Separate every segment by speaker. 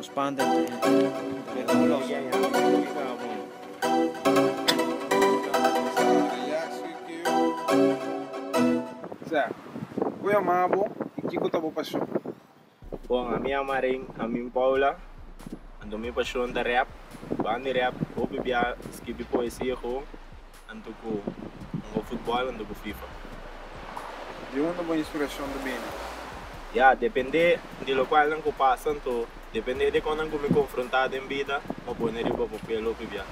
Speaker 1: No spanta entre los.
Speaker 2: Sea, ku yama bo i kiko ta bo pashon?
Speaker 3: Bon, ami yama Ren Amin Paula, anto mi pashon ta rap, banda di rap hopi bia skibi poesia gewoon, anto ku hunga futbòl anto ku fifa.
Speaker 2: Di unda bo inspirashon ta bini?
Speaker 3: Ya, depende di lokualnan ku pasa, anto depende di kon nan ku mi konfrontá den bida, mi pone riba papel hopi bia.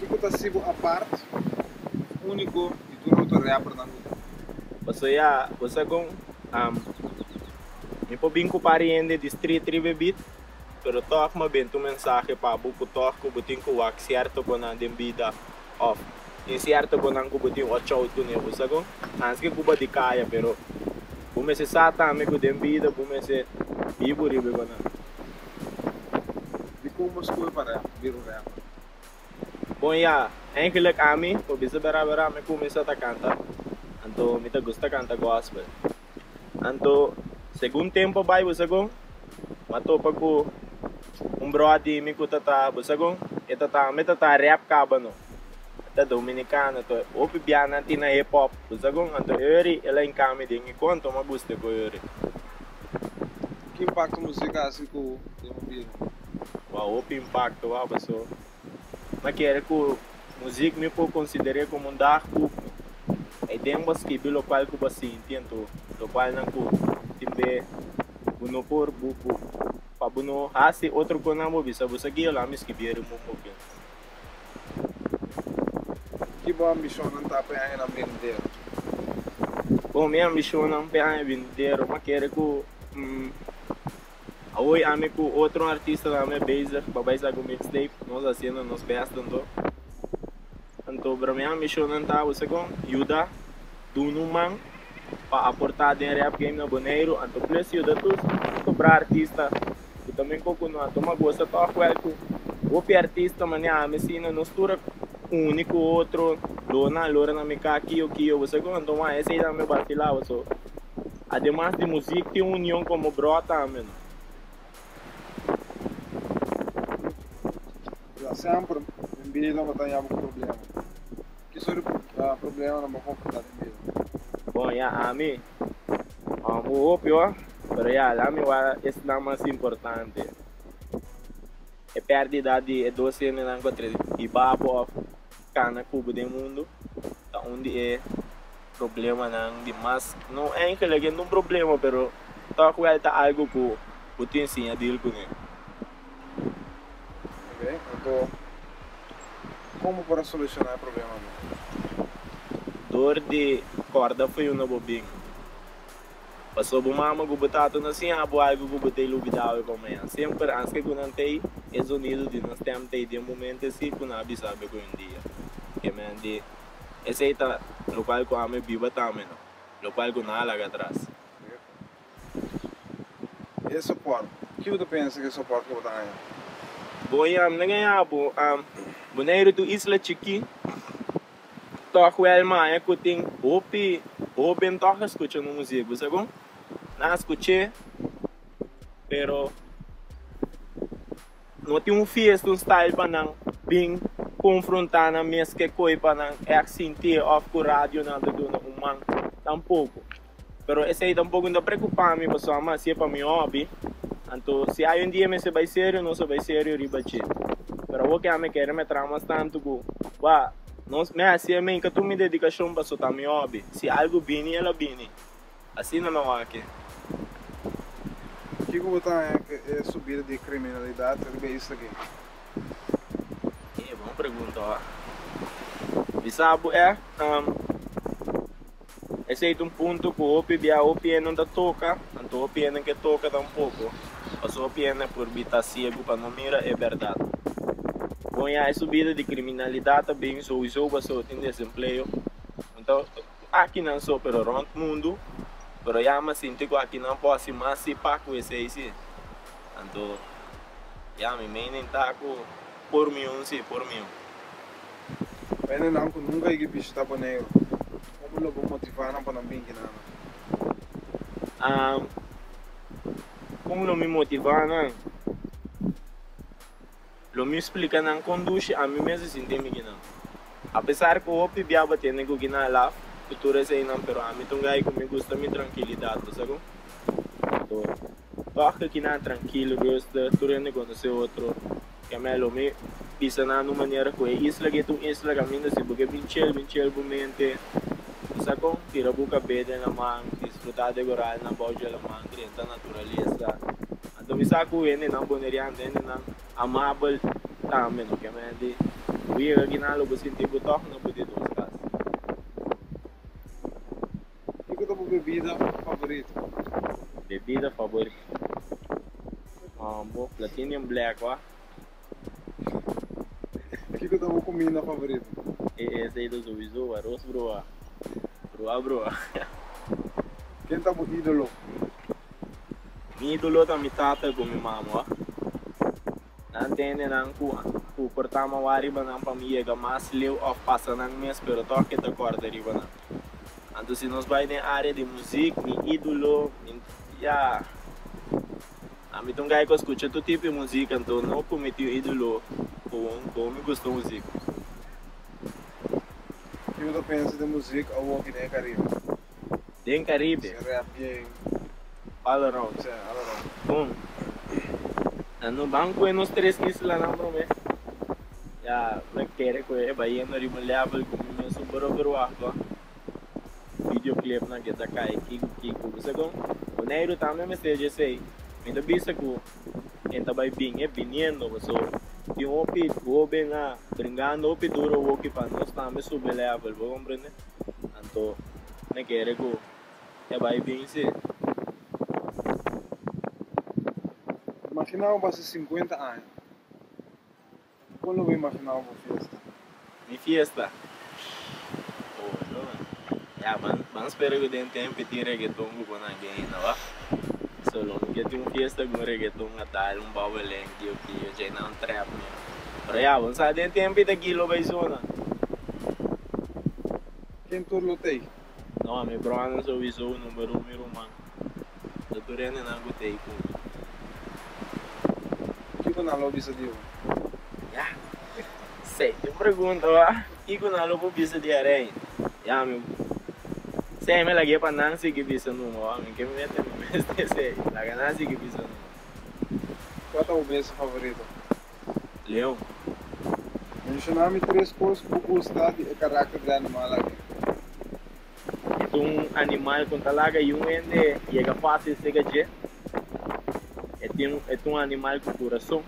Speaker 2: Kiko ta hasi bo apart òf úniko di tur otro rappernan ku tin?
Speaker 3: Pasobra ya, bo sa kon, mi por bin ku par hende di street riba e beat, pero tòg mi a benta un mensahe pa bo ku tòg ku bo tin ku wak sierto konan den bida òf tin sierto konan ku bo tin watch out kuné, bo sa kon? Anske ku bo di kaya, pero bo mester sa tambe ku den bida bo mester bibu riba e konan.
Speaker 2: Dikon bo skohe pa rap, bira un rapper?
Speaker 3: Bon ya, eigenlijk ami por bisa bera bera mi cuminsa ta canta, anto mi ta gusta canta gospel. Anto segun tempo a bay bo segun, mi a topa cu un brother di mi cu ta traha bo segun, e ta tambe ta traha rap caba no, e ta dominicano, anto hopi bia nan tin na hip hop bo segun, anto eri el a hinca mi den e con, anto mi a gusta cu eri.
Speaker 2: Ki impacto musica a haci cu den bo bida?
Speaker 3: Wou, hopi impacto wou paso mi a kere ku muzik mi por konsider'é komo un dagboek. Ei den bo skibi lokual ku bo sinti anto lokualnan ku tin be bo no por bo bo pa bo no hasi otro konan bo bisa bo sa guia lo ami skibi e riba un papel.
Speaker 2: Ki bo ambishonnan ta pa e añanan binidero?
Speaker 3: Bon, mi ambishonnan pa e aña binidero, mi a kere ku. Awoy ami ku otro artista tambe bezig pa bai sa ku mixtape, nos hasiendo nos best anto. Anto pero mi ambishonnan ta bo sa kon yuda duna un man pa aporta den rap game na Boneiru anto plus yuda tur sobra artista ku tambe koko no a tuma gosa tòg wèl ku hopi artista manera ami asina nos tur a uni ku otro lona lora na mi ka kio kio bo sa kon anto wak esei tambe basila bo so. Ademas di muzik tin un union komo bro tambe no.
Speaker 2: Ya semper den bida bo ta haña bo ku problema. Ki sort di problemanan bo konfrontá den bida?
Speaker 3: Bon ya ami bo hopi ho, pero ya lami wak esnan mas importante. E pèrdida di e dos hendenan ku a trese hiba bo òf kana ku bo den mundu ta un di e Problemanan di mas, no eigenlijk e no un problema pero toch wel ta algo cu bo tin siña deal cune.
Speaker 2: Ok, anto con bo por a soluciona e problema no?
Speaker 3: Door di corda fo'i unda bo bin. Paso bo mama cu bo tata no siña bo algo cu bo ta lubida awe pa mañana. Semper anske cu nan t'ey e zonido di nan stem t'ey den momento esi cu nan a bisa bo cu un dia. Ke men di. Esei ta lokual ku ami biba tambe no, lokual ku nan a laga atras.
Speaker 2: E soport, ki bo ta pensa ku e soport ku bo ta haña?
Speaker 3: Bon ya, mi ta gaña bo. Boneiru ta un isla chikí, tòg wèl maña ku tin hopi hóben tòg a skucha nos muzik, bo sa kon? Nan a skuch'é, pero. No tin un fiesta, un style pa nan bin confronta nan mes ke koe pa nan echt sinti of ku radionan ta duna un man tampoco. Pero esey tampoco no ta preocupa mi pasobra mi haci'e pa mi hobby. Anto si hay un dia mester bay serio nos a bay serio riba dje. Pero awor ke ami kere me traha mas tanto ku wak nos mi haci'e mi hinca tur mi dedicacion pasobra ta mi hobby. Si algo bini el a bini. Asina no aki.
Speaker 2: Kiko bo ta haña ku e subida di kriminalidat riba e isla aki?
Speaker 3: E bon pregunta hoor. Bisa bo e, esei ta un punto ku hopi bia hopi hende no ta toka, anto hopi hende ke toka tampoko, pasobra hopi hende por bi ta siegu pa no mira e bèrdat. Bon ya e subida di kriminalidat ta bin souiso pasobra tin desempleo. Anto Aki nan so pero rond mundu pero ya mi a sinti ku aki nan por hasi mas si pa ku esei si. Anto ya mi mening ta ku por mi un si por mi un.
Speaker 2: Hendenan ku nunka a yega bishita Boneiru, komo lo bo motivá nan pa nan bin kina nan?
Speaker 3: Kon lo mi motivá nan? Lo mi splika nan kon dushi ami mes a sinti mi kinan. Apesar ku hopi bia bo tende ku kina laf ku tur eseinan pero ami ta un gai ku mi gusta mi trankilidat, bo sa kon? Anto tòg ku kina trankil, rustig, tur hende konosé otro. Kemey lo mi bisa nan un manera ku e isla ke ta un isla kaminda si bo ke bin chel, bin chel bo mente. Bo sa kon? Tira bo kabé den laman, disfrutá de goralnan bou dje laman, drenta naturalesa. Anto mi sa ku hendenan boneriano, hendenan amabel tambe, no ke men di bo yega kinan lo bo sinti bo tòg na bo di dos kas.
Speaker 2: Kiko ta bo bebida favorito?
Speaker 3: Bebida favorito? Bo Platinum Black wa.
Speaker 2: Kiko ta bo kuminda favorito?
Speaker 3: E esei ta souiso aros broa. Broa broa.
Speaker 2: Ken ta bo idolo?
Speaker 3: Mi idolo ta mi tata ku mi mama wa. Nan tende nan ku ku por tama wa riba nan pa mi yega mas leu of pasa nan mes pero tòg ke ta kòrda riba nan. Anto si nos bai den área di muzik mi idolo mi ya ami ta un guy ku a skucha tur tipo di muzik anto no ku mi tin un idolo ku mi gusta muzik.
Speaker 2: Kiko ta pensa di muzik awoki den e Karibe?
Speaker 3: Den Caribe.
Speaker 2: Si rap bien.
Speaker 3: All around.
Speaker 2: Si, all around.
Speaker 3: Bon. Nan no ban cu e nos tres islanan prome. Ya, mi kere cu e bayendo riba un level cu mi mes no por a verwacht hoor. Videoclipnan ke ta cay kico kico. Bo sa con? Boneiru tambe mester dje esey. Mi ta bisa cu e ta bay bin, e biniendo paso tin hopi hoben a bringando hopi duro awoki pa nos tambe subi level, bo comprende? Anto mi kere ku e bai bin si.
Speaker 2: Imaginá bo basa sinkuenta aña. Kon lo bo imaginá bo fiesta?
Speaker 3: Mi fiesta? Oh no. Ya, ban ban spera ku den tempu tin reggaeton ku por nan ke ainda wak. So lo mi ke tin un fiesta ku un reggaeton a dal, un babaleng, kio kio, djei nan un trap mi. Pero ya, bo sa den tempu ta ki lo bai zona.
Speaker 2: Ken tur lo tei?
Speaker 3: No, mi bronan souiso number un mi ruman. Ta tur hendenan ku tei ku mi.
Speaker 2: Kiko nan lo bisa di bo?
Speaker 3: Ya, sei tin pregunta wa. Kiko nan lo por bisa di Arey? Ya, mi sei mi lag'é pa nan sigui bisa numa wa. Mi ke mete mi mes den esei. Laga nan sigui bisa numa.
Speaker 2: Kua ta bo besta favorito?
Speaker 3: Leon.
Speaker 2: Menshoná mi tres kos ku bo gusta di e karakter di e animal aki.
Speaker 3: E ta un animal ku ta laga i un hende yega fásil sega dje. E tin e ta un animal ku kurason,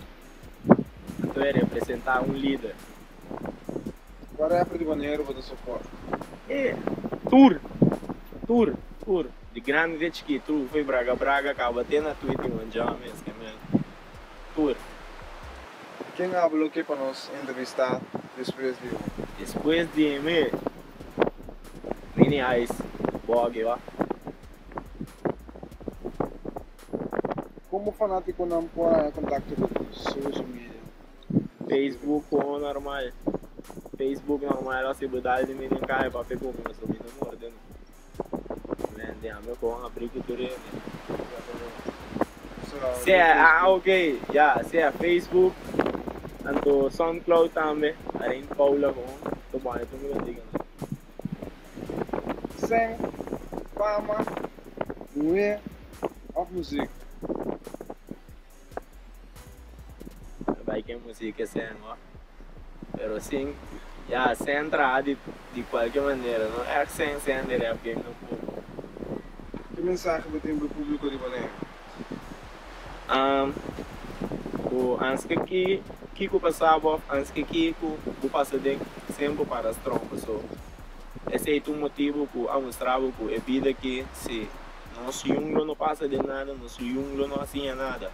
Speaker 3: anto e representá un lider.
Speaker 2: Kua rapper di Boneiru bo ta soport?
Speaker 3: E tur, tur, tur, di grandi te chikí, tur foi braga braga kaba te na Tweety One Jam mes ke men. Tur.
Speaker 2: Ken abo lo ke pa nos entrevistá despues di bo?
Speaker 3: Despues di mi, Mini Ice Boggy wa.
Speaker 2: Komo fanatikonan por haña kontakto ku bo social media?
Speaker 3: Facebook komo normal. Facebook normal o si bo dal di mi den kaya papia ku mi pasobra mi no morde no. Mente ami con abri cu tur hende. Sea, ah ok, ya, sea Facebook, anto Soundcloud tambe, Arin Paula con, to bon, eto mi lo diga no.
Speaker 2: Seng, fama, muhé of muziek?
Speaker 3: Bai ken muziek e seng hoor. Pero sin, ya, sen traha di di cualke manera, no echt sen sen di rap game tampoco.
Speaker 2: Ki mensahe bo tin pa e publico di Boneiru?
Speaker 3: Um, ku anske ki kiko pasa bo of anske kiko bo pasa den, semper para strong paso esei ta un motibu ku a mustra bo ku e bida aki si Nos yun lo no pasa den nada, nos yun lo no a siña nada.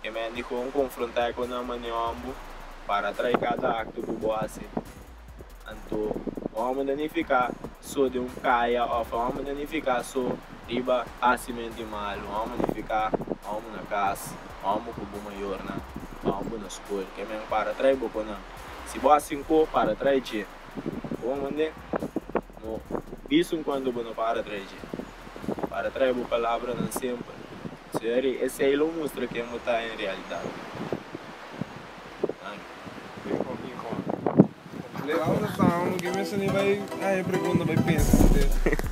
Speaker 3: E men di kon konfrontá ku nan manera hombu para trae kada akto ku bo hasi. Anto homber ta nifiká so den un kaya òf homber ta nifiká so riba hasimentu malu. Homber nifiká homber na kas, homber ku bo mayornan, homber na skol. Ke men para trae bo ku nan. Si bo hasi un ko, para trae dje. Bo mande no bisa un kuantu bo no para trae dje. Para trae bo palabranan semper. Seri, esei lo mustra ken bo ta en realidat. Danki.
Speaker 2: Fiho, fiho. Completo. Unda ta, unda ke mester ni bai haña pregunta bai pensa antes.